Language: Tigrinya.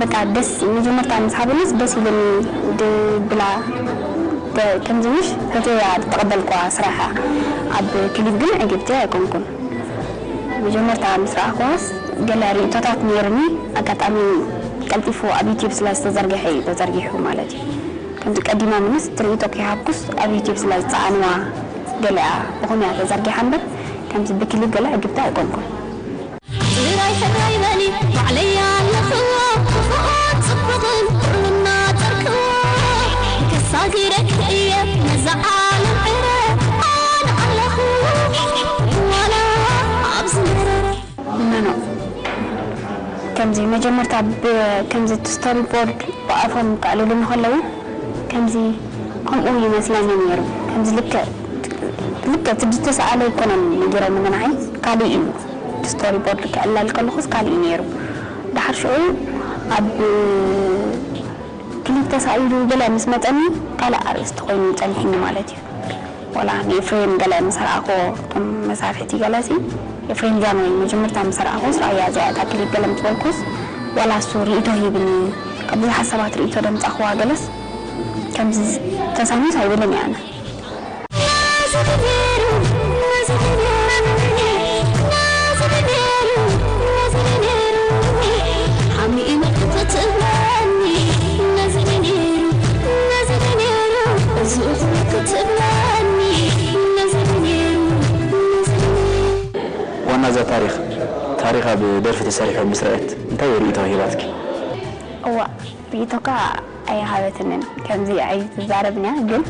በቃ ደስ፣ መጀመርታ ምስ ሓበነስ ደስ ኢሉኒ። ድ-፣ ብላ ደ-፣ ከምዚ ምሽ ፈትያ ዝተቐበልኳ ስራሕ። ኣብ ክሊፕ ግን ዕግብቲ ኣይኮንኩን። መጀመርታ ምስ ረኣኽዋስ ገለ ርእይቶታት ነይሩኒ። ኣጋጣሚ ቀልጢፉ ኣብ ዩቲዩብ ስለ ዝተዘርግሐ እዩ ተዘርጊሑ ማለት እዩ። ከምዚ ቀዲማ ምንስ ትርኢቶ ከይሃብኩስ ኣብ ዩቲዩብ ስለ ዝጸዓንዋ ገሊኣ ብኹንያ ተዘርጊሓ እምበር፣ ከምዚ ብክሊፕ ገለ ዕግብቲ ኣይኮንኩን። ጥራይ ሕራይ በሊ ባዕለይ ኣለኽዎ፣ ክፉእን ጽቡቕን ኩሉ እናጸርክዎ። ከሳጊረኪ እየ ነዛ ዓለም ዕረ ኣነ ኣለኹ፣ ዋላ ኣብዚ መረረ። መኖ ከምዚ መጀመርታ ብ-፣ ከምዚ እቲ ስቶሪ ቦርድ ብኣፎም ከዕልሉ እንከለዉ ከምዚ ከምኡ ይመስለኒ ነይሩ። ከምዚ ልክዕ፣ ልክዕ እቲ ዝተሰኣለ ኣይኮነን ነጊሮምኒ ንዓይ፣ ካልእ እዩ። እቲ ስቶሪ ቦርድ ክዕለል ከለኹስ ካልእ እዩ ነይሩ። ድሓር ሽዑ ኣብ ክሊፕ ተሳኢሉ ገለ ምስ መጸኒ ካልእ ኣርእስቲ ኮይኑ ጸኒሕኒ ማለት እዩ። ዋላ ንኤፍሬም ገለ ምስ ረኣኽዎ፣ እቶም መሳርሕቲ ገለሲ፣ ኤፍሬም ጃንሆይ መጀመርታ ምስ ረኣኽዎስ፣ ራእያ እዚኣ እታ ክሊፕ ገለ ምስ በልኩስ፣ ዋላ እሱ ርእይቶ ሂብኒ፣ ካብ ብዙሓት ሰባት ርእይቶ ደምጻኽዋ ገለስ፣ ከምዚ ተሳኑስ ኣይብልን እየ ኣነ። ዋና እዛ ታሪኽ፣ ታሪኻ ብደርፊ ተሰሪሑ ምስ ረኣየት እንታይ ርእይቶ ሂባትኪ? እዋ ርእይቶካ ኣይሃበትንን፣ ከምዚ ኣይትዛረብን እያ ግን